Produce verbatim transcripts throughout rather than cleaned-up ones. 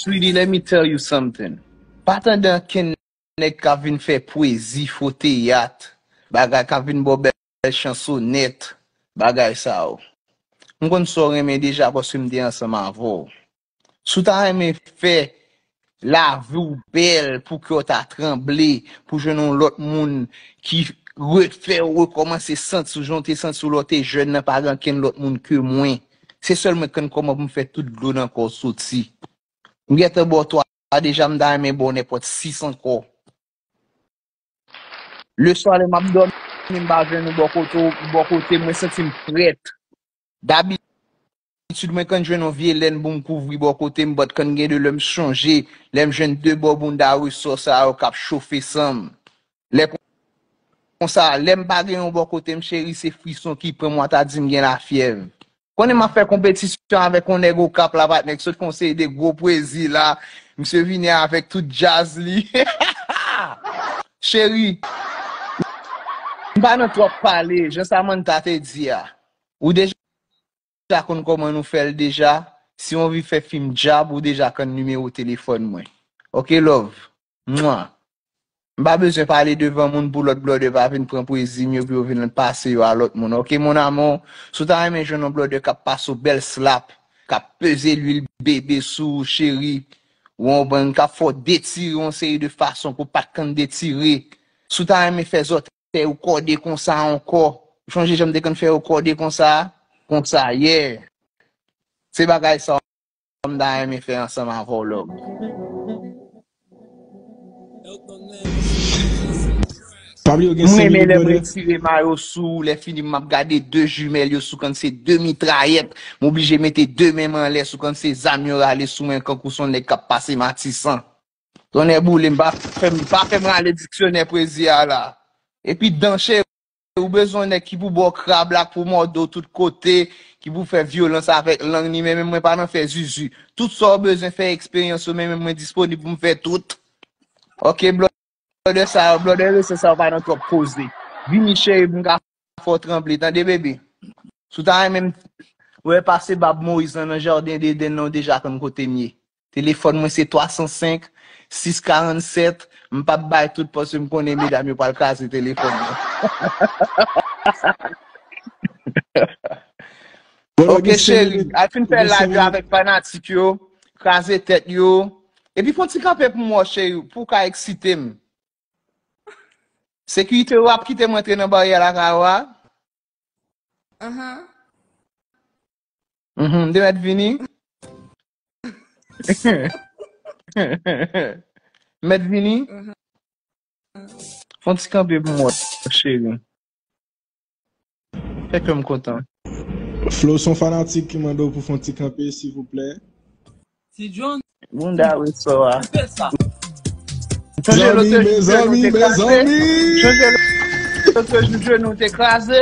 Sweetie, let me tell you something. Pa tande ankenn nèg k ap vin fè pwezi, fo teyat, bagay k ap vin ba w bèl chansonèt, bagay sa yo. M konn sa w renmen deja paske m te ansanm avè w. Si w ta renmen fè lavi w bèl pou kè w ta tranble, pou jwenn yon lòt moun ki refè w, rekòmanse santi w jan w te santi w lè w te jèn nan, pa gen ankenn lòt moun ke mwen. Se sèl mwen k konn kòman pou m fè tout dlo nan kò w soti. M gentan ba w twa deja, m ta renmen ba w nenpòt sis ankò. Leswa lè m ap dòmi, m pa jwenn ou bò kote w, bò kote m, mwen santi m frèt. Dabitid, mwen konn jwenn yon vye lèn pou m kouvri bò kote m, but konn gen de lè m chonje, lè m jwenn de bò bounda resò sa yo k ap chofe san m. Lè konsa, lè m pa gen yon bò kote m, cheri, se frison ki pran m, w a ta di m gen lafyèv. Konnen m ap fè konpetisyon avèk yon nèg Okap la, patnè, k sot fè yon seri de gwo pwezi la. Misye vini avèk tout djaz li. Cheri, m pa nan twòp pale, jan Samantha te di a. Ou deja konn kòman nou fè l deja. Si w anvi fè fim djab, ou deja konn nimewo telefòn mwen. Ok, love. Mwa. M pa bezwen pale devan moun pou lòt blòdè pa vin pran pwezi m yo pou yo vin pase yo a lòt moun. Ok, mon amour? Si w ta renmen jwenn yon blòdè k ap pase w bèl slap, k ap peze lwil bebe sou ou, cheri, ou yon bann k ap fè w detire yon seri de fason ke w pa t konn detire. Si w ta renmen fè zòtèy ou kòde konsa ankò, ou chonje jan m te konn fè yo kòde konsa? Konsa, yeah. Se bagay sa m ta renmen fè ansanm avè w, love. Pa bliye w gen M senk renmen minit, lè m brother. Retire mayo sou ou, lè fini m ap gade de jimèl yo sou konn se de mitrayèt, m oblije mete de men m anlè sou konn se zam yo rale sou mwen kankou se yon nèg k ap pase matisan. Tonnè boule, m pa fè m, pa fè m rale diksyonè pwezi a la. Epi dan cheri, ou bezwen yon nèg ki pou ba w krab la, k pou mòde w tout kote, ki pou fè vyolans avèk lang li, men menm mwen pa nan fè zuzu. Tout sa w bezwen fè eksperyans yo, men menm mwen disponib pou m fè tout. Ok, blòdè sa yo, blòdè resan sa yo pa nan twòp koze. Vini cheri, pou m ka fè w tranble, tande bebe. Si w ta renmen m wè pase bab Moyiz lan nan jaden Dedenn nan, ou deja konn kote m ye. Telefòn mwen se twa san senk, sis karannsèt. M p ap bay tout paske m konnen medam yo pral kraze telefòn mwen. Bon, ok, gen senk cheri, minit, al fin fè gen senk live yo minit. Avèk fanatik yo, kraze tèt yo. Epi fè yon ti kanpe pou m wè, cheri, pou w ka eksite m. Sekirite yo ap kite m antre nan baryè lakay ou a? Ahan. Mhm, m te mèt vini. M mèt vini. Mhm. Fè yon ti kanpe pou mwen, cheri. Fè kè m kontan. Flo, se yon fanatik ki mande w pou fè yon ti kanpe, silvouplè. Ti John, bounda resò a. Koupe sa. Sonje lòt jou, mezanmi, mezanmi. Sonje lòt jou, jenou te kraze.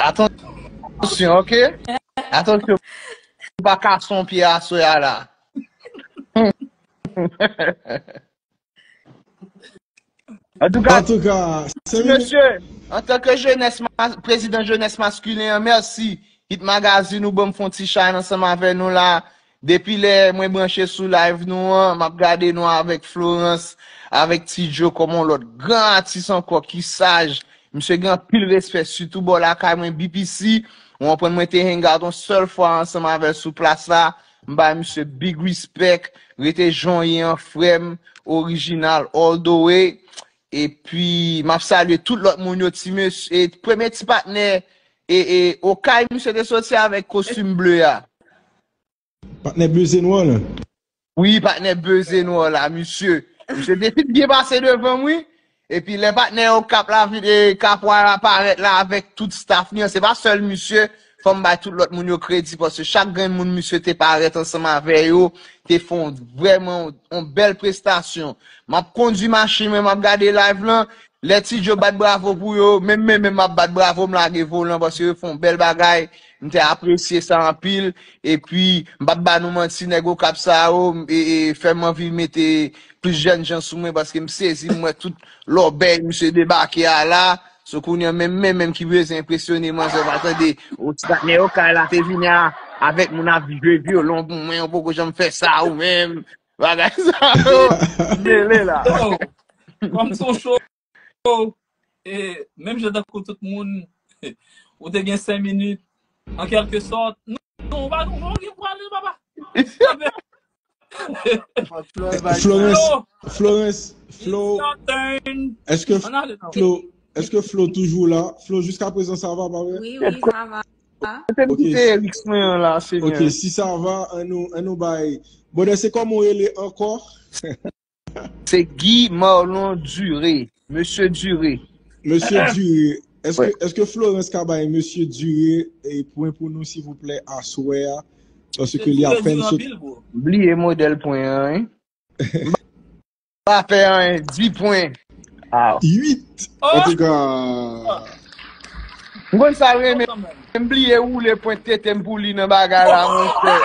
Atansyon, ok? Atansyon. Ou pa kase yon pye aswè a la. Antouka, antouka, ti mesye, antanke jenès, prezidan jenès maskilen an, mèsi. Hit Magazine, ou ban m fè yon ti chay ansanm avè nou la. Depi lè mwen branche sou live nou an, m ap gade nou avèk Florence, avèk Ti Joe kòm yon lòt gran atis ankò ki saj. Misye gen anpil respè, sitou bò lakay mwen, B P C. Ou konprann, mwen te hang out yon sèl fwa ansanm avè l sou plas la. M bay misye big respect. Rete jan w ye an, frè m, orijinal all the way. Epi, m ap salye tout lòt moun yo, ti mesye, e premye ti patnè, e, e, Okay, misye te soti avèk kostim ble a. Patnè Beze Nwè lan. Wi, patnè Beze Nwè la, misye. Misye te fin byen pase devan m, wi. Epi lè patnè Okap la vin, e, Kapwa la parèt la avèk tout staff li an, se pa sèl misye, fò m bay tout lòt moun yo kredi, paske chak grenn moun misye te parèt ansanm avè yo, te fè yon, vrèman yon bèl prestasyon. M ap kondui machin mwen, m ap gade live lan, lè Ti Joe bat bravo pou yo, menm, menm, menm m ap bat bravo, m lage volan, paske yo fè yon bèl bagay, m te apresye sa anpil, epi m p ap ba nou manti, nèg Okap sa yo, e, e, fè m anvi mete plis jèn jan sou mwen, paske m sezi, m wè tout lòbèy misye debake a la. So kounye a menm, menm, menm ki bezwen enpresyone manzè, pa tande, o ti patnè Okay la te vini a, Avèk moun ap jwe vyolon pou mwen, ou poko janm fè sa ou menm. Bagay sa yo, mele la. Yo, kòm se yon show, e, menm jan tankou tout moun, ou te gen senk minit, an kèlke sòt. Non, non, ou pa, ou pa gen pou ale, papa. Florence, Flo, Florence, Flo, it's your turn. Èske Ann ale, non. Flo, èske Flo toujou la? Flo, jiska prezan sa va, pa vre? Wi, wi, sa va. Mete m Ok. kite Eric Swen an la, Ok, senyè. Si sa va, an nou, an nou bay. Brother, se kòman w rele ankò? Se Guy Marlon Duré. Mesye Duré. Mesye Duré, èske Wè. Èske Florence ka bay Mesye Duré e pwen pou nou, silvouplè, aswè a? Paske Mesye li Duré apèn di sot. Anpil, bro. Bliye modèl pwen an, wi. Pa fè anyen, di pwen. Ah. Uit. Oh! Antouka, M konn sa renmen. Kanmenm. M bliye woule pwen tete m pou li nan bagay la, monchè.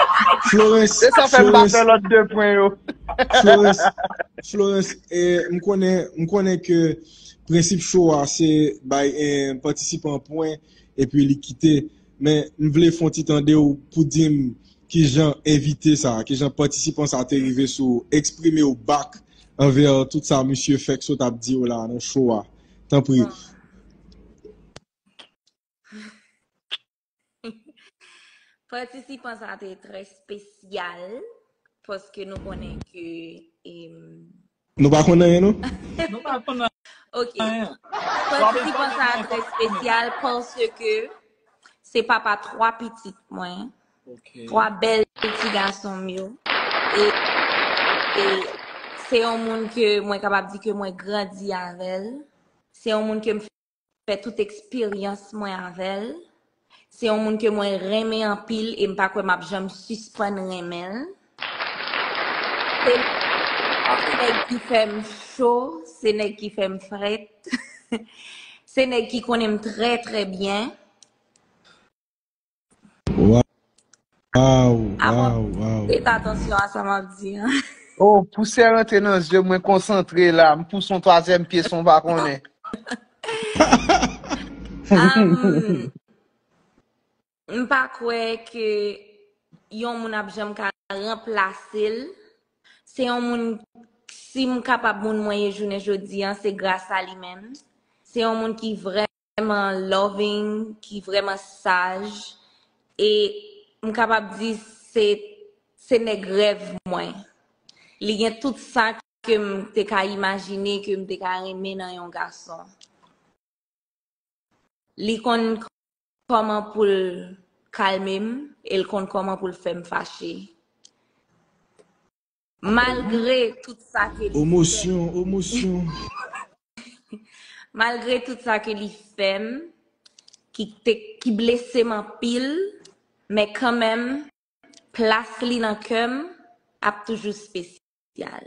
Florence, Se sa fè m pa Florence, fè lòt de pwen yo. Florence, Florence, eh, m konnen, m konnen ke prensip show a se bay eh, patisipan pwen epi li kite. Men m vle fè yon ti tande w pou di m kijan envite sa, kijan patisipan sa te rive sou eksprime w back anvè tout sa misye fèk sot ap di w la nan show a. Tanpri. Bon. Patisipan sa te trè espesyal paske nou konnen ke em, Nou pa konn anyen, non? Nou pa konn Ok. anyen. Patisipan sa trè espesyal paske se papa twa pitit mwen, Ok. twa bèl ti gason m yo. E, e se yon moun ke mwen kapab di ke mwen grandi avè l. Se yon moun ke m fè tout eksperyans mwen avè l. Se yon moun ke mwen renmen anpil e m pa kwè m ap janm sispann renmen l. Se, se nèg ki fè m cho, se nèg ki fè m frèt. Se nèg ki konnen m trè, trè byen. Waw, Avan waw, waw. Prete atansyon a sa m ap di an. Oh, pou sè rantre nan zye mwen konsantre la, m pouse yon twazyèm pye san w pa konnen. Am, m pa kwè ke yon moun ap janm ka ranplase l. Se yon moun, si m kapab moun mwen ye jounen jodi an, se gras a li menm. Se yon moun ki vrèman loving, ki vrèman saj. E m kapab di se, se nèg rèv mwen. Li gen tout sa ke m te ka imajine, ke m te ka renmen nan yon gason. Li konn kòman pou l kalme m, e l konn kòman pou l fè m fache. Malgre tout sa ke li fè, Emosyon, emosyon. malgre tout sa ke li fè m, ki, te, ki blese m anpil, men kanmenm, plas li nan kè m ap toujou espesyal.